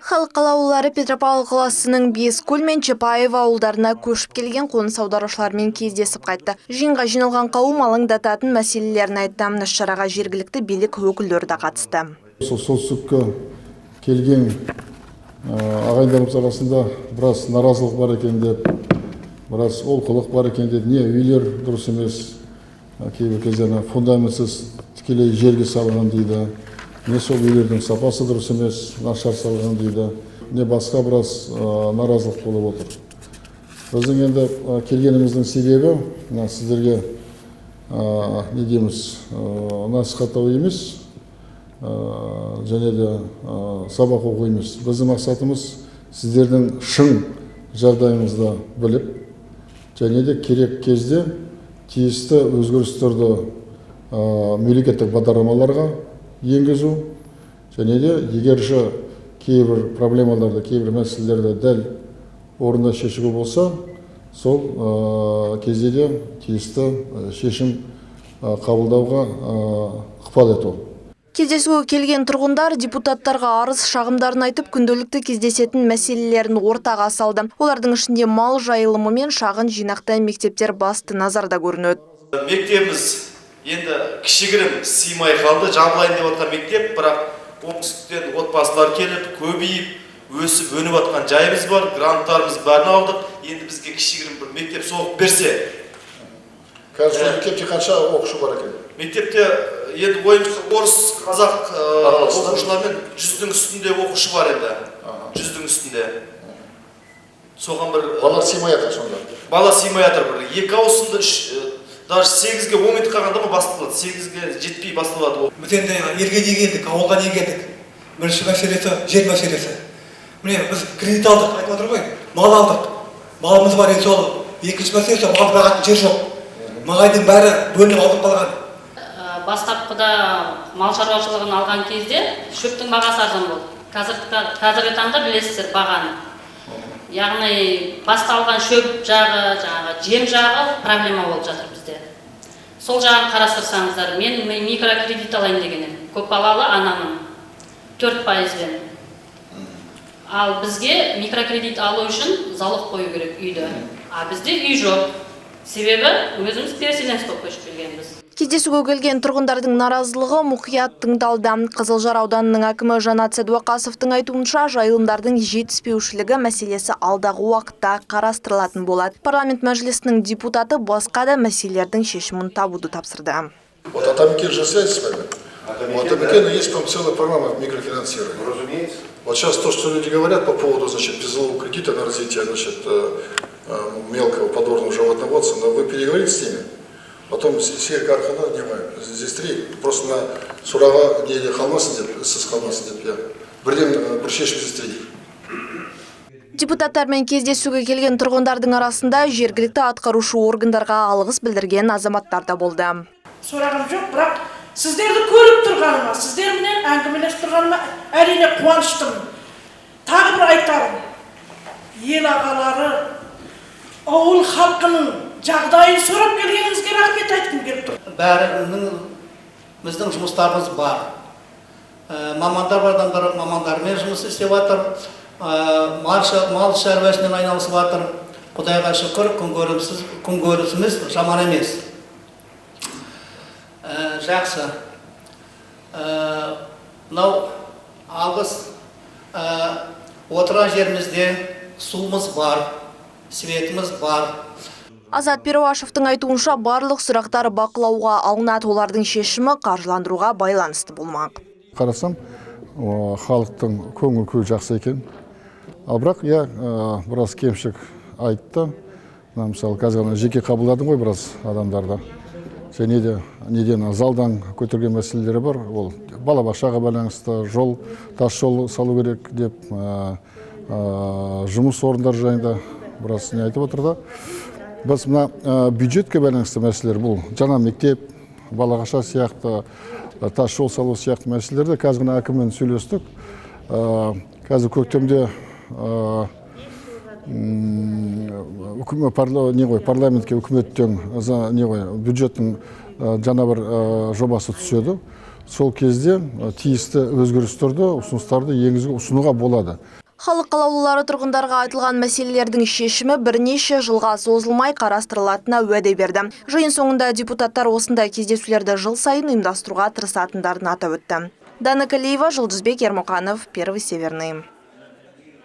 Халық қалаулылары Петропавл қаласының Бескөл мен Чапаев ауылдарына көшіп келген қоныс аударушылармен кездесіп қайтты. Жиынға жиналған қауым алаңдататын мәселелерін айтты. Іс-шараға жергілікті билік өкілдері де қатысты. Солтүстікке келген ағайындарымыз арасында біраз наразылық бар екен деп, біраз олқылық бар екен деп, не үйлер дұрыс емес, кейбір кездері фундаментсіз тікелей жерге салынған дейді. Не сол үйлердің сапасы дұрыс емес, нашар салған дейді, не басқа біраз наразылық болып отыр. Біздің енді келгеніміздің себебі, мына сіздерге не дейміз, насихаттау емес, және де сабақ оқу емес. Біздің мақсатымыз сіздердің шын жағдайыңызды біліп, және де керек кезде тиісті өзгерістерді мемлекеттік бағдарламаларға енгізу, және де егерші кейбір проблемаларды, кейбір мәселелерді дәл орында шешуге болса, сол кезде де тиісті шешім қабылдауға ықпал ету. Кездесуге келген тұрғындар депутаттарға арыз шағымдарын айтып, күнделікті кездесетін мәселелерін ортаға салды. Олардың ішінде мал жайылымы мен шағын жинақты мектептер басты назарда көрінеді. Мектебіміз енді кішігірім сыймай қалды, жабылайын деп жатқан мектеп, бірақ оңтүстіктен отбасылар келіп, көбейіп, өсіп, өніп жатқан жайымыз бар, гранттарымыз бәрін алдық. Енді бізге кішігірім бір мектеп соғып берсе. Қазір мектепте қанша оқушы бар екен? Мектепте енді ойымызша орыс, қазақ оқушылармен 100-дің үстінде оқушы бар енді. 100-дің үстінде. Соған бір балалар сыймай жатыр сонда. Бала сыймай жатыр бір. Екі ауысымды үш, даже 8-ге 10 минут қалғанда ма басталады, 8-ге жетпей басталады. Біз енді елге не келдік, ауылға не келдік? Бірінші мәселесі жер мәселесі. Міне біз кредит алдық, айтып отыр ғой, мал алдық. Малымыз бар енді сол. Екінші мәселесі мал бағатын жер жоқ. Маңайдың бәрі бөлініп алынып қалған. Бастапқыда мал шаруашылығын алған кезде шөптің бағасы арзан болды. Қазіргі таңда білесіздер бағаны. Яғни басталған шөп жағы, жаңағы жем жағы проблема болып жатыр бізде. Сол жағын қарастырсаңыздар, мен микрокредит алайын деген едім. Көпбалалы анамын. 4%-бен. Ал бізге микрокредит алу үшін залог қою керек үйді. А бізде үй жоқ. Себебі өзіміз переселенец болып көшіп келгенбіз. Кездесуге келген тұрғындардың наразылығы мұқият тыңдалды. Қызылжар ауданының әкімі Жанат Сәдуақасовтың айтуынша, жайылымдардың жетіспеушілігі мәселесі алдағы уақытта қарастырылатын болады. Парламент мәжілісінің депутаты басқа да мәселелердің шешімін табуды тапсырды. Вот Атамекен же связь с вами. У Атамекена есть, по-моему, целая программа микрофинансирования. Разумеется. Вот сейчас то, что люди говорят по поводу, значит, беззалогового кредита на развитие, значит, мелкого подворного животноводства, но вы переговорите с ними. Потом серік арқылы не ғой, іздестірейік, просто мына сұраға неге қалмасын деп, ісіз қалмасын деп, иә. Бірден бір шешім іздестірейік. Депутаттармен кездесуге келген тұрғындардың арасында жергілікті атқарушы органдарға алғыс білдірген азаматтар да болды. Сұрағым жоқ, бірақ сіздерді көріп тұрғаныма, сіздерменен әңгімелесіп тұрғаныма әрине қуаныштымын. Тағы бір айтарым, ел ағалары, ауыл халқының жағдайын сұрап келгеніңізге рахмет айтқым келіп тұр. Бәрінің біздің жұмыстарымыз бар. Мамандар бар, адамдар мамандармен жұмыс істеп жатыр. Мал шаруашылығымен айналысып жатыр. Құдайға шүкір, күнкөрісіміз жаман емес. Жақсы. Мынау алғыс, отырған жерімізде суымыз бар, светіміз бар. Азат Перуашевтың айтуынша, барлық сұрақтар бақылауға алынады, олардың шешімі қаржыландыруға байланысты болмақ. Қарасам, халықтың көңіл күйі жақсы екен. Ал бірақ, иә, біраз кемшілік айтты. Мысалы, қазір ғана жеке қабылдадым ғой біраз адамдарды. Және де неден залдан көтерген мәселелері бар. Ол балабақшаға байланысты, жол, тас жол салу керек деп, жұмыс орындары жайында біраз не айтып отырды. Біз мына бюджетке байланысты мәселелер, бұл жаңа мектеп, балабақша сияқты, тас жол салу сияқты мәселелерді қазір ғана әкіммен сөйлестік. Қазір көктемде парламентке үкіметтен бюджеттің жаңа бір жобасы түседі. Сол кезде тиісті өзгерістерді, ұсыныстарды енгізуге, ұсынуға болады. Халық қалаулылары тұрғындарға айтылған мәселелердің шешімі бірнеше жылға созылмай қарастырылатынына уәде берді. Жиын соңында депутаттар осындай кездесулерді жыл сайын ұйымдастыруға тырысатындарын атап өтті. Дана Калиева, Жұлдызбек Ермұқанов, Первый Северный.